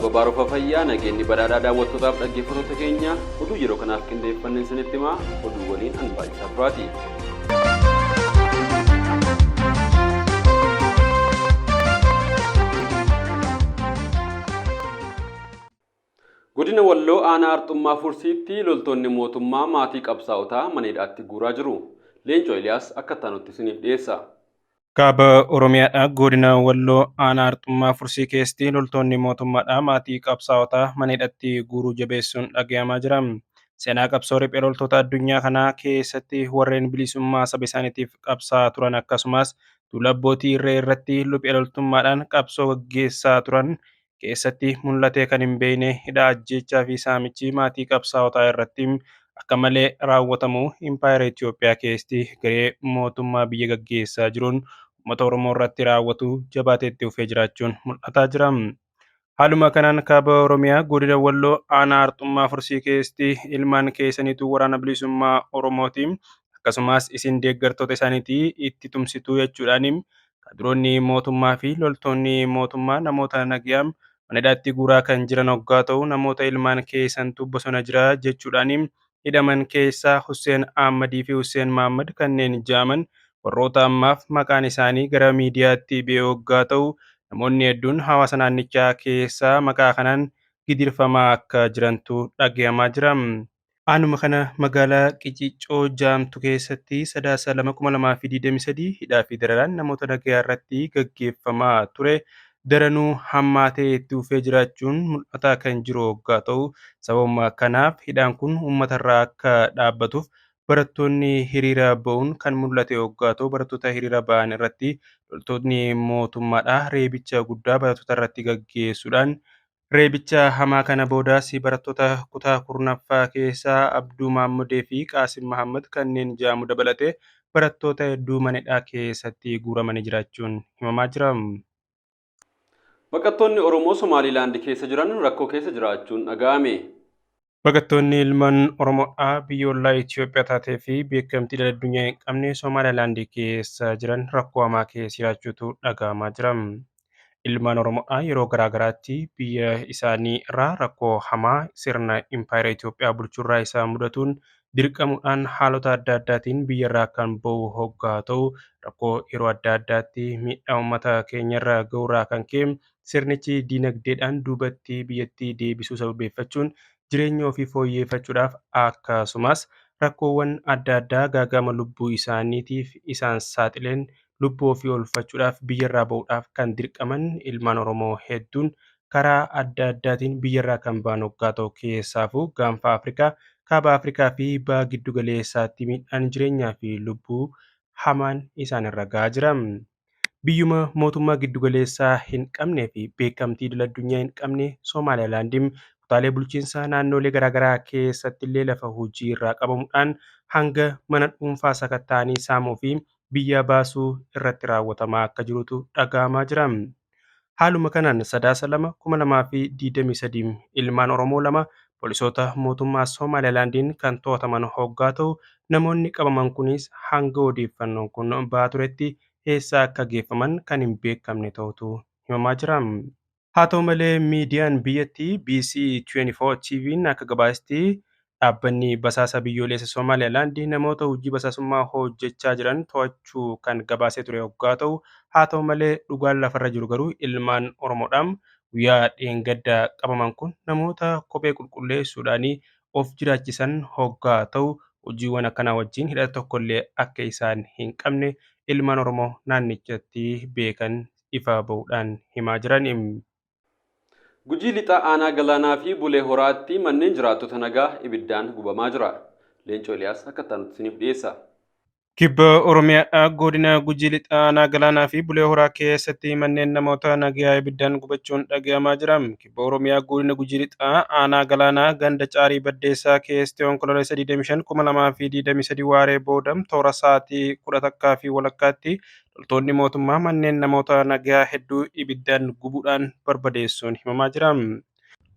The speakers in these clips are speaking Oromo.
Babaaroo Fayyaa nageenyi badhaadhaa daawwattootaaf dhaggeeffattoota keenya oduu yeroo kanaaf qindeeffanneen isinitti himaa oduu waliin an baay'isaa turaati. Godina Walloo aanaa Arxummaa Fursiitti loltoonni mootummaa maatii qabsaa'otaa mana hidhaatti guuraa jiru. Leencoo Eliyaas akka itti isiniif dhiyeessa. Kaaba Oromiyaadha. Godina Walloo aanaa Arxummaa Fursii keessatti loltoonni mootummaadha maatii qabsaa'otaa mana hidhaatti guuruu jabeessuun dhagayamaa jira. Seenaa qabsoo riphee loltoota addunyaa kanaa keessatti warreen bilisummaa saba isaaniitiif qabsaa'aa turan akkasumas duula abbootii irree irratti riphee loltummaadhaan qabsoo gaggeessaa turan keessatti mul'atee kan hin beekne hidhaa ajjeechaa fi saamichi maatii qabsaa'otaa irratti akka malee raawwatamu impaayera Itoophiyaa keessatti garee mootummaa biyya gaggeessaa jiruun uummata Oromoo irratti raawwatu jabaatee itti fufee jiraachuun mul'ataa jira. Haaluma kanaan kaaba Oromiyaa godina Walloo aanaa Arxummaa Fursii keessatti ilmaan keessaniitu waraana bilisummaa Oromooti. Akkasumas isin deeggartoota isaaniitii itti tumsituu jechuudhaan kadiroonni mootummaa fi loltoonni mootummaa namoota nagayaa mana hidhaatti guuraa kan jiran hoggaa ta'u namoota ilmaan keessantu bosona jira jechuudhaan hidhaman keessaa Hussein Ahmadii fi Hussein Mahammad kanneen jaaman warroota ammaaf maqaan isaanii gara miidiyaatti ba'e hoggaa ta'u namoonni hedduun hawaasa naannichaa keessaa maqaa kanaan gidirfamaa akka jirantu dhagayamaa jira. Aanuma kana magaalaa Qiciccoo Jaamtu keessatti sadaasa 2,2023 hidhaa fi dararaan namoota nagayaa irratti gaggeeffamaa ture daranuu hammaatee itti fufee jiraachuun mul'ataa kan jiru hoggaa ta'u sababuma kanaaf hidhaan kun uummatarraa akka dhaabbatuuf barattoonni hiriira ba'uun kan mul'ate hoggaa ta'u barattoota hiriira ba'an irratti loltoonni mootummaadhaa reebicha guddaa barattoota irratti gaggeessuudhaan reebicha hamaa kana boodaas barattoota kutaa kurnaffaa keessaa Abduu Maammadee fi Qaasim Mahammad kanneen jaamu dabalatee barattoota hedduu mana hidhaa keessatti guuramanii jiraachuun himamaa jira. Baqattoonni Oromoo Somaaliilaand keessa jiran rakkoo keessa jiraachuun dhaga'ame. Baqattoonni ilmaan Oromoodhaa biyya ollaa Itoophiyaa taatee fi beekamtii idil addunyaa hin qabne Somaaliilaand keessa jiran rakkoo hamaa keessa jiraachuutu dhaga'amaa jira. Ilmaan Oromoodhaa yeroo garaa garaatti biyya isaanii irraa rakkoo hamaa sirna impaayera Itoophiyaa bulchuurraa isaan mudatuun dirqamuudhaan haalota adda addaatiin biyyarraa kan bahu hoggaa ta'u rakkoo yeroo adda addaatti miidhaa uummata keenyarra gahurraa kan ka'e sirnichi diinagdeedhaan duubatti biyyattii deebisuu sababeeffachuun jireenya ofii fooyyeffachuudhaaf akkasumas rakkoowwan adda addaa gaaga'ama lubbuu isaaniitiif isaan saaxileen lubbuu ofii oolfachuudhaaf biyyarraa bahuudhaaf kan dirqaman ilmaan Oromoo hedduun karaa adda addaatiin biyyarraa kan ba'an hoggaa ta'u keessaafuu gaanfa Afrikaa, kaaba Afrikaa fi baha giddu galeessaatti miidhaan jireenyaa fi lubbuu hamaan isaanirra gahaa jira. Biyyuma mootummaa giddu galeessaa hin qabnee fi beekamtii idil addunyaa hin qabne Somaalilaandiin kutaalee bulchiinsaa naannolee garaagaraa keessatti illee lafa hojii irraa qabamuudhaan hanga mana dhuunfaa sakatta'anii saamuu fi biyya baasuu irratti raawwatamaa akka jirutu dhaga'amaa jira. Haaluma kanaan sadaasa 2,2023 ilmaan Oromoo lama poolisoota mootummaa Somaalilaandiin kan to'ataman hoggaa ta'u namoonni qabaman kunis hanga odeeffannoon kun ba'aa turetti eessa akka geeffaman kan hin beekamne ta'utu himamaa jira. Haa ta'u malee miidiyaan biyyattii BC 24 TV'n akka gabaasetti dhaabbanni basaasa biyyoolessa Somaalilaand namoota hojii basaasummaa hojjechaa jiran to'achuu kan gabaasee ture hoggaa ta'u haa ta'u malee dhugaan lafarra jiru garuu ilmaan Oromoodhaan guyyaa dheengaddaa qabaman kun namoota kophee qulqulleessuudhaan of jiraachisan hoggaa ta'u hojiiwwan akkanaa wajjin hidhata tokkollee akka isaan hin qabne ilmaan Oromoo naannichatti beekan ifa bahuudhaan himaa jiran. Gujii lixaa aanaa galaanaa fi bulee horaatti manneen jiraattota nagaa ibiddaan gubamaa jira. Leencoo Eliyaas akka itti isiniif dhiyeessa. Kibba Oromiyaadhaa godina Gujii lixaa aanaa galaanaa fi bulee horaa keessatti manneen namoota nagayaa ibiddaan gubachuun dhagayamaa jira. Kibba Oromiyaa godina Gujii lixaa aanaa galaanaa ganda caarii baddeessaa keessatti onkololeessa 25 2023 waaree booda toora sa'aatii 11 fi walakkaatti loltoonni mootummaa manneen namoota nagayaa hedduu ibiddaan gubuudhaan barbadeessuun himamaa jira.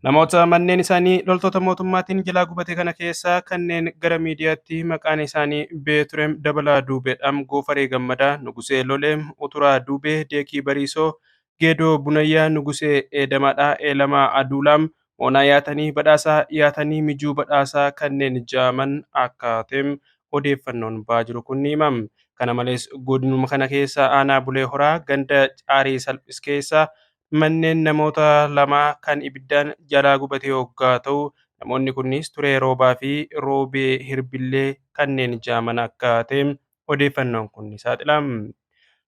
Namoota manneen isaanii loltoota mootummaatiin jalaa gubate kana keessaa kanneen gara miidiyaatti maqaan isaanii Beeturem Dabalaa Duubeedhaan, Goofaree Gammadaa, Nugusee Lolee, Uturaa Duubee, Deekii Bariisoo, Geedoo Bunayyaa, Nugusee Eedamaadhaa, Eelamaa Aduulaam, Moonaa Yaatanii, Badhaasaa Yaatanii, Mijuu Badhaasaa kanneen jaaman akka ta'e odeeffannoon ba'aa jiru kun ni himama. Kana malees godinuma kana keessa aanaa Bulee Horaa ganda Caarii Salphis keessa manneen namoota lamaa kan ibiddaan jalaa gubate hoggaa ta'u, namoonni kunis Turee Roobaa fi Roobee Hirbillee kanneen jaaman akka ta'e odeeffannoon kun ni saaxila.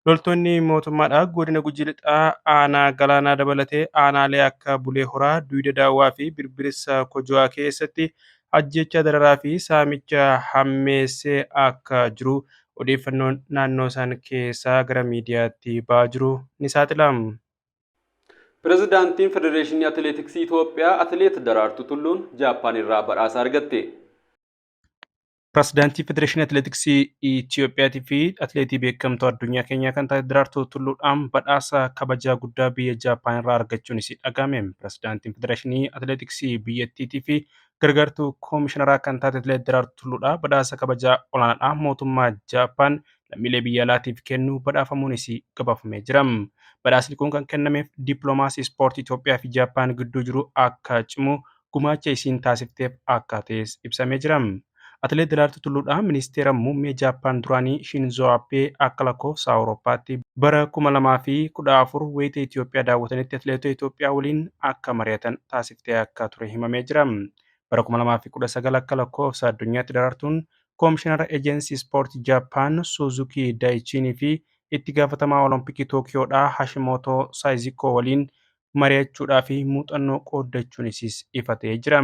Loltoonni mootummaadhaa godina Gujii Lixaa aanaa Galaanaa dabalatee aanaalee akka Bulee Horaa, Duyda Daawwaa fi Birbirsa Kojowaa keessatti ajjeechaa, dararaa fi saamicha hammeessee akka jiru odeeffannoon naannoo isaan keessaa gara miidiyaatti ba'aa jiru ni saaxila. Pirezidaantiin Federeeshinii Atileetiksii Itoophiyaa Atileet Daraartuu Tulluun Jaappaan irraa badhaasa argatte. Pirezidaantii Federeeshinii Atileetiksii Itiyoophiyaatii fi atileetii beekamtuu addunyaa keenyaa kan taate Daraartuu Tulluudhaan badhaasa kabajaa guddaa biyya Jaappaan irraa argachuun isii dhagahame. Pirezidaantiin Federeeshinii Atileetiksii biyyattiitii fi gargaartuu koomishinaraa kan taate Atileet Daraartuu Tulluudhaa badhaasa kabajaa olaanaadhaa mootummaa Jaappaan lammiilee biyya alaatiif kennu badhaafamuun isii gabaafamee jira. Badhaasni kun kan kennameef dippiloomaasii ispoortii Itoophiyaa fi Jaappaan gidduu jiru akka cimu gumaacha isiin taasifteef akka ta'es ibsamee jira. Atileet Daraartuu Tulluudhaa ministeera muummee Jaappaan duraanii Shinzo Abe akka lakkoofsa Awurooppaatti bara 2014 wayita Itoophiyaa daawwatanitti atileetota Itoophiyaa waliin akka mari'atan taasiftee akka ture himamee jira. Bara 2019 akka lakkoofsa addunyaatti Daraartuun koomishinara ejensii ispoortii Jaappaan Suzuki Daayichiinii fi itti gaafatamaa Olompikii Tookiyoodhaa Hashimoto Saayizikoo waliin mari'achuudhaa fi muuxannoo qooddachuunis ifa ta'ee jira.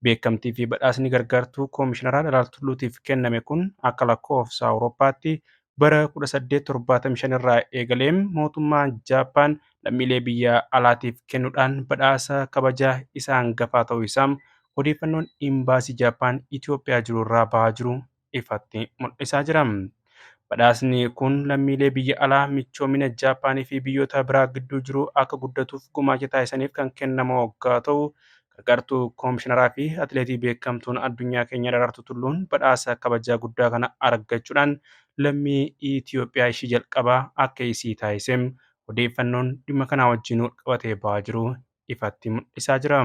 Beekamtii fi badhaasni gargaartuu koomishinaraa Daraartuu Tulluutiif kenname kun akka lakkoofsa Awurooppaatti bara 1875 irraa eegalee mootummaa Jaappaan lammiilee biyya alaatiif kennuudhaan badhaasa kabajaa isa hangafaa ta'uu isaa odeeffannoon imbaasii Jaappaan Itoophiyaa jiru irraa bahaa jiru ifatti mul'isaa jira. Badhaasni kun lammiilee biyya alaa michoomina Jaappaanii fi biyyoota biraa gidduu jiru akka guddatuuf gumaacha taasisaniif kan kennamu hoggaa ta'u, gargaartuu koomishinaraa fi atileetii beekamtuun addunyaa keenya Daraartuu Tulluun badhaasa kabajaa guddaa kana argachuudhaan lammii Itoophiyaa ishii jalqabaa akka isii taasise odeeffannoon dhimma kanaa wajjin wal qabatee bahaa jiru ifatti mul'isaa jira.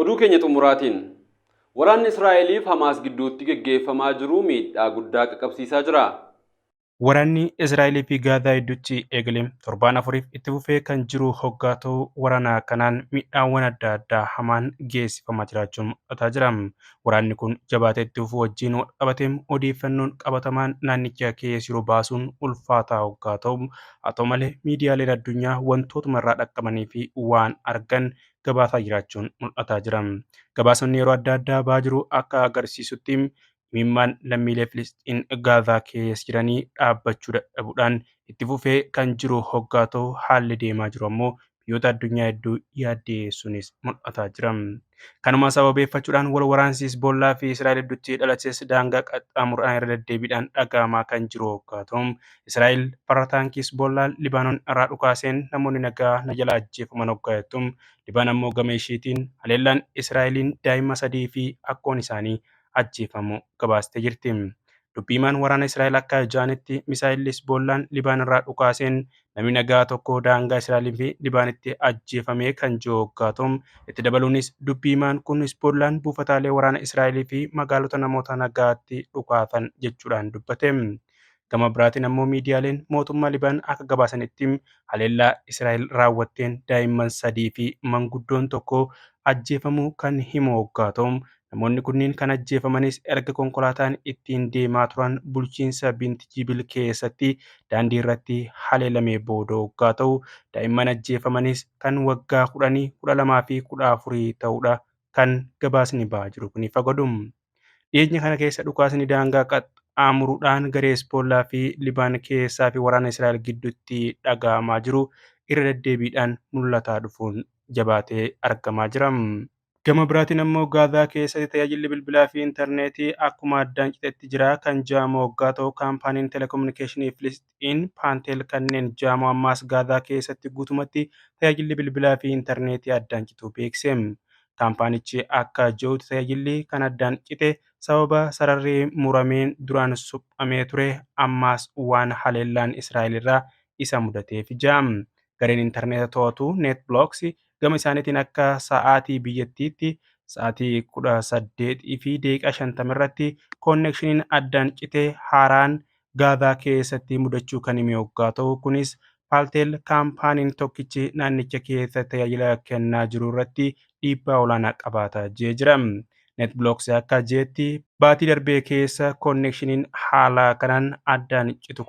Oduu keenya xumuraatiin waraanni Israa'eliif Hamaas gidduutti geggeeffamaa jiru miidhaa guddaa qaqqabsiisaa jira. Waraanni Israa'elii fi Gaazaa gidduutti eegale torbaan afuriif itti fufee kan jiru hoggaa ta'u, waraana kanaan miidhaawwan adda addaa hamaan geessifamaa jiraachuun mul'ataa jira. Waraanni kun jabaatee itti fufuu wajjin wal qabatee odeeffannoon qabatamaan naannicha keessa jiru baasuun ulfaataa hoggaa ta'u, haa ta'u malee miidiyaaleen addunyaa wantootuma irraa dhaqqabanii fi waan argan gabaasaa jiraachuun mul'ataa jira. Gabaasonni yeroo adda addaa bahaa jiru akka agarsiisutti imimmaan lammiilee Filisxiin Gaazaa keessa jiranii dhaabbachuu dadhabuudhaan itti fufee kan jiru hoggaa ta'u, haalli deemaa jiru ammoo biyyoota addunyaa hedduu yaaddeessuunis mul'ataa jira. Kanuma sababeeffachuudhaan wal waraansi Hizboollaa fi Israa'el gidduutti dhalates daangaa qaxxaamuruudhaan irra deddeebiidhaan dhaga'amaa kan jiru hoggaa ta'u, Israa'el farra taankii Hizboollaa Libaanoon irraa dhukaaseen namoonni nagaa na jala ajjeefaman hoggaa jettu, Libaan ammoo gama isheetiin haleellaan Israa'eliin daa'ima 3 fi akkoon isaanii ajjeefamuu gabaastee jirti. Dubbiimaan waraana Israa'el akka ja'anitti misaa'illi Hizboollaan Libaan irraa dhukaaseen namni nagaa tokko daangaa Israa'elii fi Libaanitti ajjeefamee kan jiru hoggaa ta'u, itti dabaluunis dubbiimaan kun Hizboollaan buufataalee waraana Israa'elii fi magaalota namoota nagaatti dhukaasan jechuudhaan dubbate. Gama biraatiin ammoo miidiyaaleen mootummaa Libaan akka gabaasanitti haleellaa Israa'el raawwatteen daa'imman 3 fi manguddoon tokko ajjeefamuu kan himu hoggaa ta'u, namoonni kunniin kan ajjeefamanis erga konkolaataan ittiin deemaa turan bulchiinsa Binti Jibil keessatti daandii irratti haleelamee booda hoggaa ta'u, daa'imman ajjeefamanis kan waggaa 10, 12 fi 14 ta'uudha kan gabaasni bahaa jiru kun ifa godhu. Dhiyeenya kana keessa dhukaasni daangaa qaxxaamuruudhaan garee Hizboollaa fi Libaan keessaa fi waraana Israa'el gidduutti dhaga'amaa jiru irra deddeebiidhaan mul'ataa dhufuun jabaatee argamaa jira. Gama biraatiin ammoo Gaazaa keessatti tajaajilli bilbilaa fi intarneetii akkuma addaan citetti jira kan jaamu hoggaa ta'u, kaampaaniin telekominikeeshinii Filisxiin Paanteel kanneen jaamu ammaas Gaazaa keessatti guutumatti tajaajilli bilbilaa fi intarneetii addaan cituu beekse. Kaampaanichi akka jirutti tajaajilli kan addaan cite sababa sararri murameen duraan suphamee ture ammaas waan haleellaan Israa'el irraa isa mudateef jira. Gareen intarneeta to'atu NetBlocks gama isaaniitiin akka sa'aatii biyyattiitti sa'aatii 18:50 irratti koonneekshiniin addaan citee haaraan Gaazaa keessatti mudachuu kan hime yoggaa ta'u, kunis Paalteel kaampaaniin tokkichi naannicha keessatti tajaajila kennaa jiru irratti dhiibbaa olaanaa qabaata jee jira. NetBlocks akka jeetti baatii darbee keessa koonneekshiniin haala kanaan addaan citu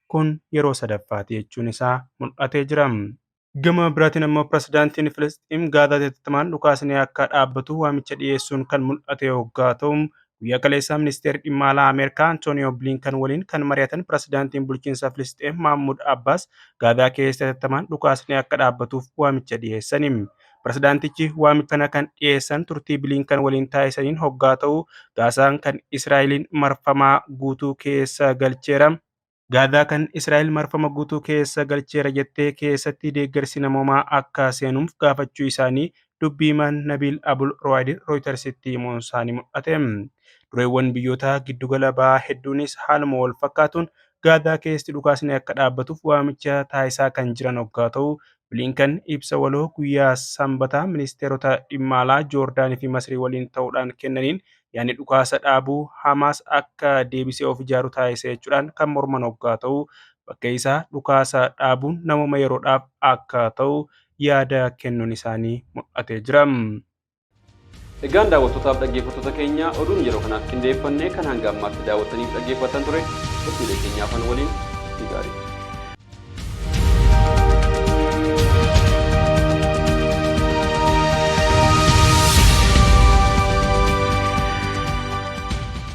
kun yeroo sadaffaati jechuun isaa mul'atee jira. Gama biraatiin ammoo pirezidaantiin Filisxiim Gaazaa hatattamaan dhukaasni akka dhaabbatu waamicha dhiyeessuun kan mul'ate yoggaa ta'u, guyyaa kaleessaa ministeerri dhimma alaa Ameerikaa Antooniyoo Bilinkan waliin kan mari'atan pirezidaantiin bulchiinsa Filisxiim Mahmud Abbaas Gaazaa keessatti hatattamaan dhukaasni akka dhaabbatuuf waamicha dhiyeessani. Pirezidaantichi waamicha kana kan dhiyeessan turtii Bilinkan waliin taasisaniin hoggaa ta'u, Gaazaan kan Israa'eliin marfamaa guutuu keessa galcheera. Gaazaa kan Israa'el marfama guutuu keessa galcheera jettee keessatti deeggarsi namoomaa akka seenuuf gaafachuu isaanii dubbii himaan Nabiil Abul Rooyid Rooyitersitti himuun isaanii mul'ate. Dureewwan biyyoota giddugala ba'aa hedduunis haaluma wal fakkaatuun Gaazaa keessatti dhukaasni akka dhaabbatuuf waamicha taasisaa kan jiran hoggaa ta'u, Bilinkan ibsa waloo guyyaa Sanbataa ministeerota dhimma alaa Joordaanii fi Masrii waliin ta'uudhaan kennaniin yaadni dhukaasa dhaabuu Hamaas akka deebisee of ijaaru taasise jechuudhaan kan morman hoggaa ta'u, bakka isaa dhukaasa dhaabuun namooma yeroodhaaf akka ta'u yaada kennuun isaanii mul'atee jira. Egaan daawwattootaaf dhaggeeffattoota keenya, oduun yeroo kanaaf qindeeffanne kan hanga ammaatti daawwattaniif dhaggeeffattan ture. Qophiilee keenyaafan waliin turtii gaarii.